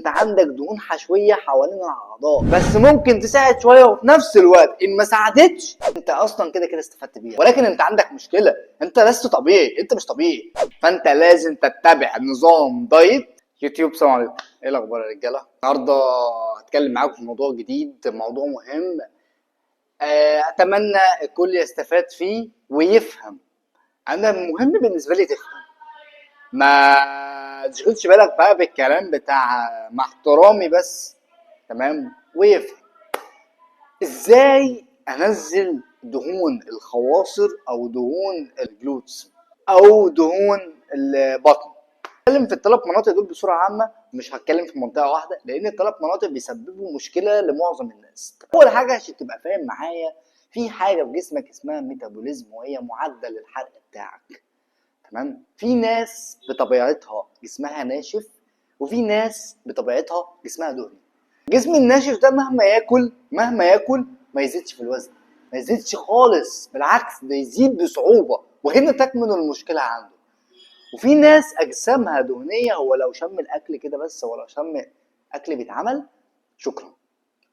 انت عندك دهون حشويه حوالين الاعضاء، بس ممكن تساعد شويه، وفي نفس الوقت ان ما ساعدتش انت اصلا كده كده استفدت بيها. ولكن انت عندك مشكله، انت لست طبيعي، انت مش طبيعي، فانت لازم تتبع نظام diet. يوتيوب، السلام عليكم، ايه الاخبار يا رجاله؟ النهارده هتكلم معاكم في موضوع جديد، موضوع مهم، اتمنى الكل يستفاد فيه ويفهم. انا مهم بالنسبة لي تفهم، ما تشغلش بالك بقى بالكلام بتاع مع احترامي بس، تمام؟ ويفهم ازاي انزل دهون الخواصر او دهون ال glutes او دهون البطن. هتكلم في الثلاث مناطق دول بصورة عامه، مش هتكلم في منطقة واحدة لان الثلاث مناطق بيسببوا مشكلة لمعظم الناس. اول حاجة عشان تبقى فاهم معايا، في حاجة في جسمك اسمها metabolism، وهي معدل الحرق بتاعك، تمام؟ في ناس بطبيعتها جسمها ناشف، وفي ناس بطبيعتها جسمها دهني. جسم الناشف ده مهما ياكل مهما ياكل ما يزيدش في الوزن، ما يزيدش خالص، بالعكس ده يزيد بصعوبة، وهنا تكمن المشكلة عنده. وفي ناس اجسامها دهنية، هو لو شم الاكل كده بس، هو لو شم اكل بيتعمل شكرا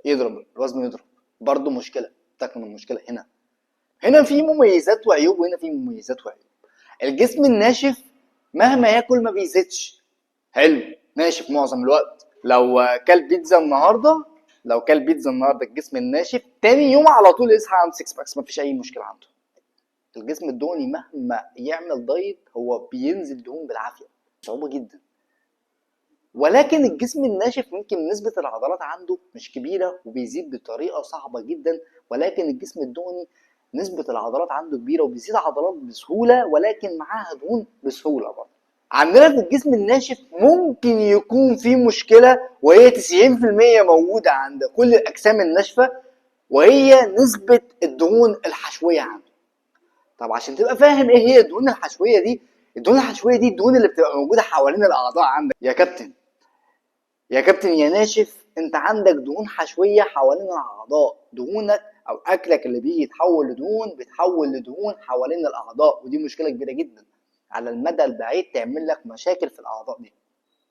يضرب الوزن، يضرب برضه مشكلة، تكمن المشكلة هنا. هنا في مميزات وعيوب، وهنا في مميزات وعيوب. الجسم الناشف مهما ياكل ما بيزيدش، حلو، ناشف معظم الوقت. لو كل بيتزا النهارده، لو كل بيتزا النهارده الجسم الناشف تاني يوم على طول يصحى عنده 6 packs، مفيش اي مشكلة عنده. الجسم الدهني مهما يعمل diet هو بينزل دهون بالعافية، صعوبة جدا. ولكن الجسم الناشف ممكن نسبه العضلات عنده مش كبيرة وبيزيد بطريقة صعبة جدا، ولكن الجسم الدهني نسبه العضلات عنده كبيرة وبيزيد عضلات بسهولة، ولكن معاها دهون بسهولة برضه. عندنا في الجسم الناشف ممكن يكون في مشكلة، وهي 90% موجودة عند كل الاجسام الناشفه، وهي نسبه الدهون الحشويه عنده. طب عشان تبقى فاهم ايه هي الدهون الحشويه دي، الدهون الحشويه دي الدهون اللي بتبقى موجودة حوالين الاعضاء عندك. يا كابتن يا كابتن يا ناشف، انت عندك دهون حشويه حوالين الاعضاء، دهونك او اكلك اللي بيجي يتحول لدهون بيتحول لدهون حوالين الاعضاء، ودي مشكلة كبيرة جدا على المدى البعيد، تعمل لك مشاكل في الاعضاء دي.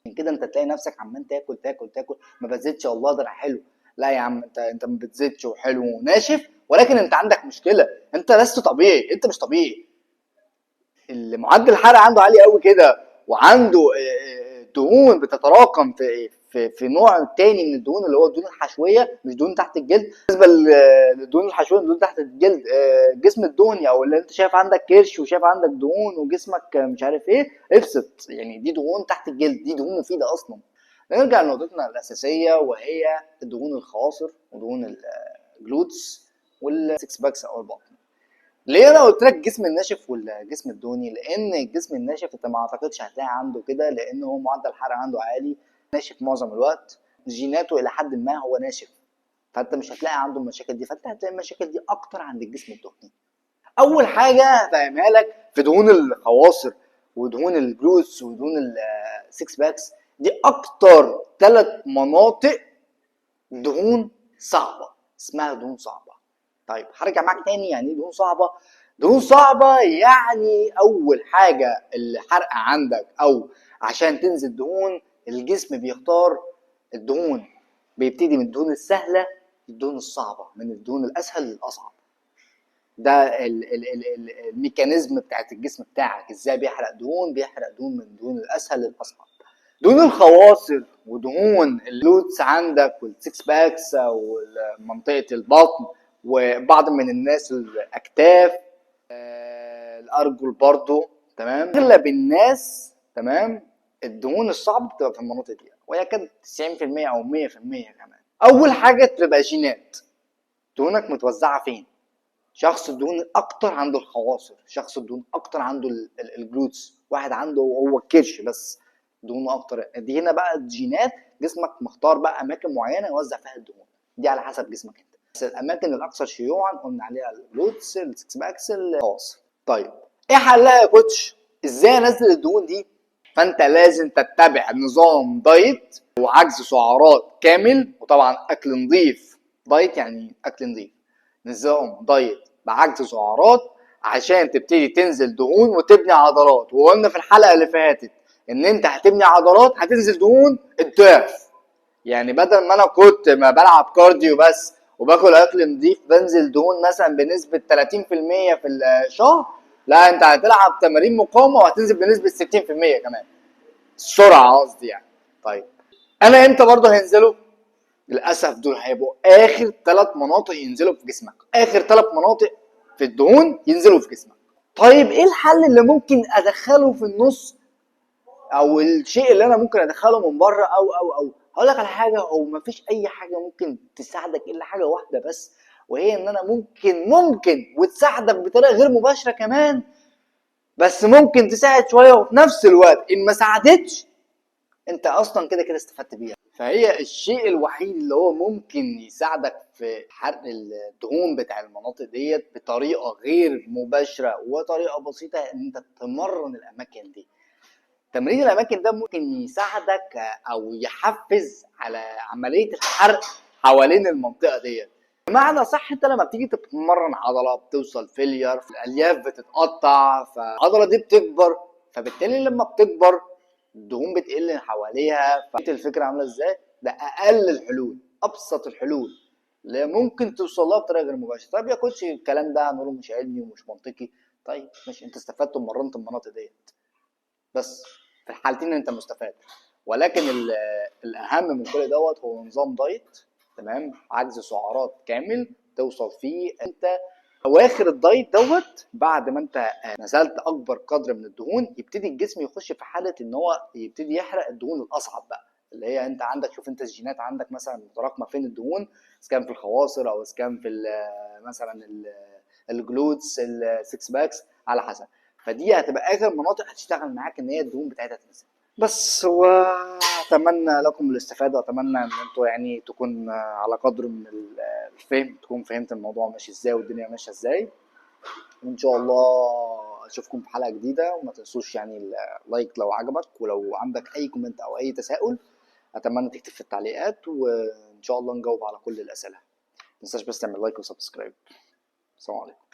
من كده انت تلاقي نفسك عمال تاكل تاكل تاكل، ما بتزيدش، والله ده انا حلو. لا يا عم، انت ما بتزيدش وحلو وناشف، ولكن انت عندك مشكلة، انت لست طبيعي، انت مش طبيعي. اللي معدل الحرق عنده عالي قوي كده، وعنده دهون بتتراكم في نوع تاني من الدهون اللي هو الدهون الحشويه، مش دهون تحت الجلد. بالنسبة للدهون الحشويه، الدهون تحت الجلد، الجسم الدهني او اللي انت شايف عندك كرش وشايف عندك دهون وجسمك مش عارف ايه، ابسط، يعني دي دهون تحت الجلد، دي دهون مفيدة اصلا. نرجع لنقطتنا الاساسية، وهي دهون الخواصر ودهون ال glutes وال six packs او البطن. ليه انا قلت لك الجسم الناشف والجسم الدهني؟ لان الجسم الناشف انت ما اعتقدش هتلاقي عنده كده، لان هو معدل الحرق عنده عالي، ناشف معظم الوقت، جيناته الى حد ما هو ناشف، فانت مش هتلاقي عنده المشاكل دي، فانت هتلاقي المشاكل دي اكتر عند الجسم الدهني. اول حاجة هفهمها لك في دهون الخواصر ودهون ال glutes ودهون ال six packs، دي اكتر 3 مناطق دهون صعبة، اسمها دهون صعبة. طيب هرجع معاك تاني، يعني ايه دهون صعبة؟ دهون صعبة يعني اول حاجة الحرق عندك، او عشان تنزل دهون الجسم بيختار الدهون، بيبتدي من الدهون السهلة للدهون الصعبة، من الدهون الاسهل للاصعب. ده ال mechanism بتاعت الجسم بتاعك، ازاي بيحرق دهون، بيحرق دهون من الدهون الاسهل للاصعب. دهون الخواصر ودهون ال glutes عندك وال six packs او منطقة البطن، وبعض من الناس الاكتاف، الارجل برضو، تمام؟ اغلب الناس، تمام، الدهون الصعبة بتبقى في المناطق دي، ويكاد 90% او 100% كمان. اول حاجة تبقى جينات، دهونك متوزعة فين؟ شخص الدهون اكتر عنده الخواصر، شخص الدهون اكتر عنده ال glutes، واحد عنده هو الكرش بس دهونه اكتر. دي هنا بقى الجينات، جسمك مختار بقى اماكن معينة يوزع فيها الدهون دي على حسب جسمك انت. بس الاماكن الاكثر شيوعا قلنا عليها ال glutes، ال six packs، الخواصر. طيب ايه حلها يا coach؟ ازاي انزل الدهون دي؟ فانت لازم تتبع نظام diet وعجز سعرات كامل، وطبعا اكل نظيف. diet يعني اكل نظيف، نظام diet بعجز سعرات عشان تبتدي تنزل دهون وتبني عضلات. وقلنا في الحلقة اللي فاتت ان انت هتبني عضلات هتنزل دهون الضعف. يعني بدل ما انا كنت ما بلعب cardio بس وباكل اكل نظيف بنزل دهون مثلا بنسبة 30% في الشهر، لا انت هتلعب تمارين مقاومة وهتنزل بنسبة 60% كمان، السرعة قصدي يعني. طيب انا امتى برضه هينزلوا؟ للاسف دول هيبقوا اخر 3 مناطق ينزلوا في جسمك، اخر 3 مناطق في الدهون ينزلوا في جسمك. طيب ايه الحل اللي ممكن ادخله في النص، او الشيء اللي انا ممكن ادخله من بره؟ او او او هقول لك على حاجة، هو مفيش اي حاجة ممكن تساعدك الا حاجة واحدة بس، وهي ان انا ممكن وتساعدك بطريقة غير مباشرة كمان، بس ممكن تساعد شوية، وفي نفس الوقت ان ما ساعدتش انت اصلا كده كده استفدت بيها. فهي الشيء الوحيد اللي هو ممكن يساعدك في حرق الدهون بتاع المناطق ديت بطريقة غير مباشرة وطريقه بسيطة، ان انت تمرن الاماكن دي. تمرين الاماكن ده ممكن يساعدك او يحفز على عملية الحرق حوالين المنطقة ديت. بمعنى صح، انت لما بتيجي تتمرن عضلة بتوصل failure، الالياف بتتقطع، فالعضله دي بتكبر، فبالتالي لما بتكبر الدهون بتقل حواليها. فانت الفكرة عامله ازاي؟ ده اقل الحلول، ابسط الحلول اللي ممكن توصل لها بطريقة غير مباشرة. طيب يا coach الكلام ده هنقوله مش علمي ومش منطقي، طيب ماشي، انت استفدت ومرنت المناطق ديت، بس في الحالتين انت مستفاد. ولكن الاهم من كل دوت هو نظام diet، تمام، عجز سعرات كامل توصل فيه انت اواخر ال diet دوت. بعد ما انت نزلت اكبر قدر من الدهون، يبتدي الجسم يخش في حاله ان هو يبتدي يحرق الدهون الاصعب بقى، اللي هي انت عندك، شوف انت الجينات عندك مثلا متراكمه فين الدهون، اذا كان في الخواصر او اذا كان في مثلا ال glutes، ال six packs، على حسب. فدي هتبقى اخر مناطق هتشتغل معاك ان هي الدهون بتاعتها تنزل. بس واتمنى لكم الاستفادة، واتمنى ان انتوا تكون على قدر من الفهم، تكون فهمت الموضوع ماشي ازاي والدنيا ماشية ازاي. وان شاء الله اشوفكم في حلقة جديدة، وما تنسوش ال like لو عجبك، ولو عندك اي comment او اي تساؤل اتمنى تكتب في التعليقات، وان شاء الله نجاوب على كل الاسئلة. ما تنساش بس تعمل like و subscribe. السلام عليكم.